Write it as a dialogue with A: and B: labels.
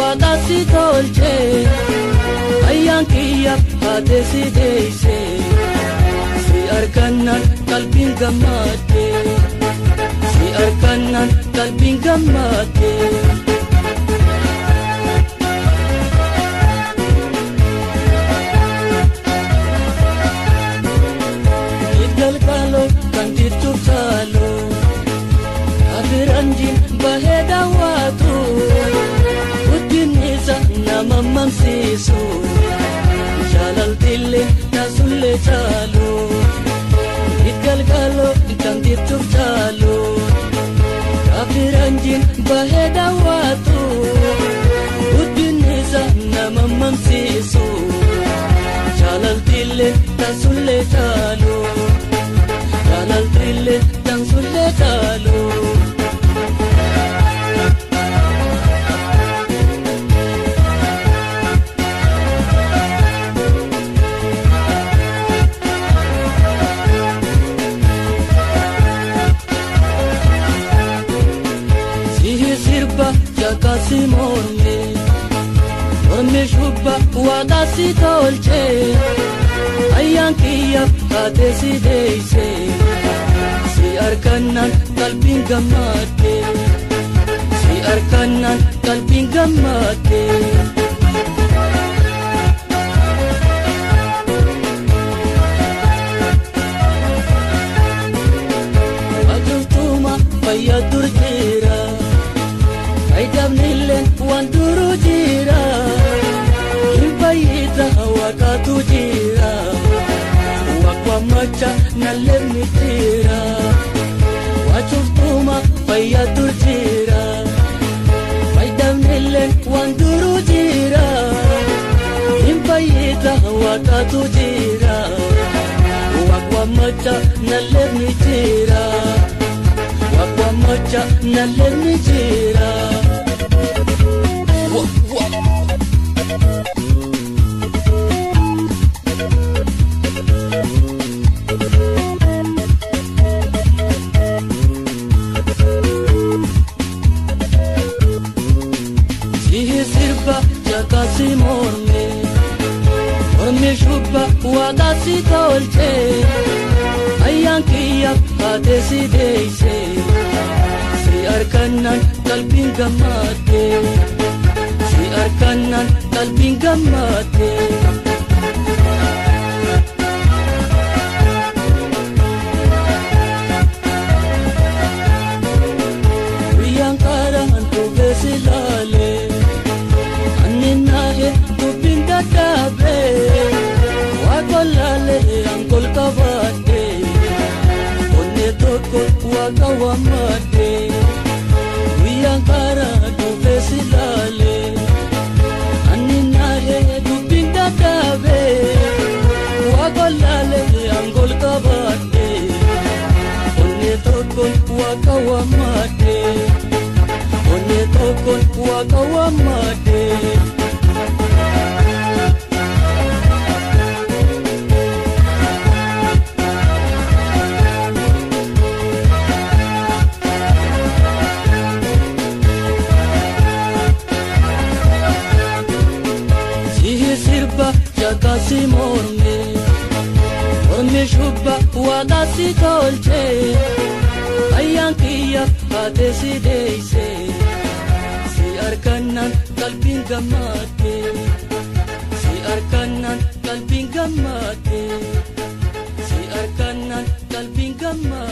A: waaqa si tolche ayyaan kiyya haate si deeyse si argannaan qalbiin gammadde si argannaan qalbiin gammadde. Galgalo kan jirtuuf caalu afiranjiin bahee daawwatu guddinni isa nama mamsiisu jaalaltillee taasullee caalu galgalo kan jirtuuf caalu afiranjiin bahee daawwatu guddinni isa nama mamsiisu jaalaltillee taasullee caalu. Jaalaltillee tansullee caalu. Sihi sirba jakasi morme morme shubba waaqa si tolche ayyaan kiyya haate si deeyse si argannaan qalbiin gammadde si argannaan qalbiin gammadde. Ajurtuma fayyaa dur jira fayyadamnillee waan duruu jira hin fayyida waaqatu jira. Macha nalemni jira wachuftuma fayyaa dur jira fayyadamnillee waan duruu jira hin fayyida waaqatu jira waaqwa macha nalemni jira waaqwa macha nalemni jira. Jakasi morme morme shubba waaqa si tolche ayyaan kiyya haate si deeyse si argannaan qalbiin gammadde si argannaan qalbiin gammadde. Guyyaan qaraan dhufee si laalee. Dubbiin dadhabee waa golaalee angol qabaadhee onnee tokko waaqa waammadhee guyyaan karaa dhufee si laalee ani naahee dubbiin dadhabee waa golaalee angol qabaadhee onnee tokko waaqa waammadhee onnee tokko waaqa waammadhee. Jakasi morme morme shubba waaqa si tolche ayyaan kiyya haate si deeyse si argannaan qalbiin gammadde si argannaan qalbiin gammadde si argannaan qalbiin gammadde.